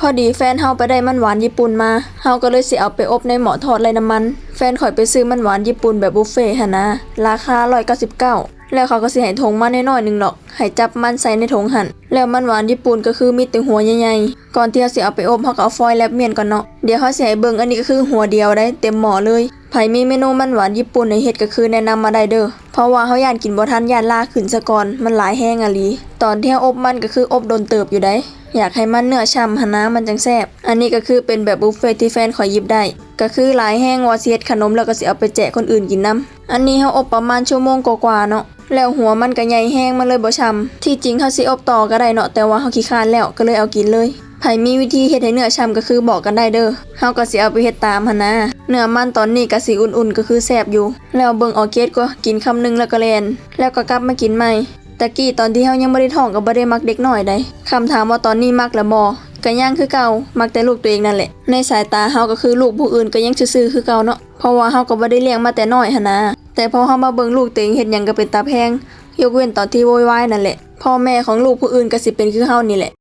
ພໍດີແຟນເຮົາໄປໄດ້ມັນຫວານຍີ່ປຸ່ນມາ ເຮົາກໍເລີຍຊິເອົາໄປອົບໃນໝໍ້ທອດໄຮ້ນ້ຳມັນ. ແຟນຂ້ອຍໄປຊື້ມັນຫວານຍີ່ປຸ່ນແບບບຸບເຟຫັ້ນນາ ລາຄາຮ້ອຍເກົ້າສິບເກົ້າ ແລ້ວເຂົາກໍຊິໃຫ້ຖົງມານ້ອຍໆໜຶ່ງດອກ ໃຫ້ຈັບມັນໃສ່ໃນຖົງຫັ້ນ. ແລ້ວມັນຫວານຍີ່ປຸ່ນກໍຄືມີແຕ່ຫົວໃຫຍ່ໆ. ກ່ອນທີ່ເຮົາຊິເອົາໄປອົບ ເຮົາກໍເອົາຟອຍແລັບມ້ຽນກ່ອນເນາະ. ດຽວເຮົາຊິໃຫ້ເບິ່ງ ອັນນີ້ກໍຄືຫົວດຽວໃດ ເຕັມໝໍ້ເລີຍ. ໃຜມີເມນູມັນຫວານຍີ່ປຸ່ນໃຫ້ເຮັດກໍຄືແນະນຳມາໄດ້ເດີ້ ເພາະວ່າເຮົາຢ້ານກິນບໍ່ທັນ ຢ້ານລາຂຶ້ນສະກ່ອນ ມັນຫຼາຍແຮງອີ່ຫຼີ. ຕອນທີ່ເຮົາອົບມັນກໍຄືອົບດົນເຕີບຢູ່ໃດ ຢາກໃຫ້ມັນເນື້ອຊ່ຳຫັ້ນນາ ມັນຈັ່ງແຊບ. ອັນນີ້ກໍຄືເປັນແບບບຸບເຟທີ່ແຟນຂ້ອຍຫຍິບໄດ້ ກໍຄືຫຼາຍແຮງວ່າຊິເຮັດຂະໜົມແລ້ວກໍຊິເອົາໄປແຈກຄົນອື່ນກິນນຳ. ອັນນີ້ເຮົາອົບປະມານຊົ່ວໂມງກວ່າໆເນາະ ແລ້ວຫົວມັນກໍໃຫຍ່ແຮງ ມັນເລີຍບໍ່ຊ່ຳ. ທີ່ຈິງເຮົາຊິອົບຕໍ່ກໍໄດ້ເນາະ ແຕ່ວ່າເຮົາຂີ້ຄ້ານແລ້ວ ກໍເລີຍເອົາກິນເລີຍ. ໃຜມີວິທີເຮັດໃຫ້ເນື້ອຊ່ຳກໍຄືບອກກັນໄດ້ເດີ້ ເຮົາກໍຊິເອົາໄປເຮັດຕາມຫັ້ນນາ. ເນື້ອມັນຕອນນີ້ກໍຊິອຸ່ນໆ ກໍຄືແຊບຢູ່. ແລ້ວເບິ່ງອອກເກດກໍກິນຄຳໜຶ່ງແລ້ວກໍແລ່ນ ແລ້ວກໍກັບມາກິນໃໝ່. ຕະກີ້ຕອນທີ່ເຮົາຍັງບໍ່ໄດ້ທ້ອງກໍບໍ່ໄດ້ມັກເດັກນ້ອຍໃດ. ຄຳຖາມວ່າຕອນນີ້ມັກແລ້ວບໍ່? ກໍຍັງຄືເກົ່າ ມັກແຕ່ລູກຕົວເອງນັ້ນແຫຼະ. ໃນສາຍຕາເຮົາກໍຄືລູກຜູ້ອື່ນກໍຍັງຊື່ໆຄືເກົ່າເນາະ ເພາະວ່າເຮົາກໍບໍ່ໄດ້ລ້ຽງມາແຕ່ນ້ອຍຫັ້ນນາ. ແຕ່ພໍເຮົາມາເບິ່ງລູກຕົວເອງເຮັດຫຍັງກໍເປັນຕາແພງ ຍົກເວັ້ນຕອນທີ່ໂວຍວາຍນັ້ນແຫຼະ. ພໍ່ແມ່ຂອງລູກຜູ້ອື່ນກໍຊິເປັນຄືເຮົານີ້ແຫຼະ.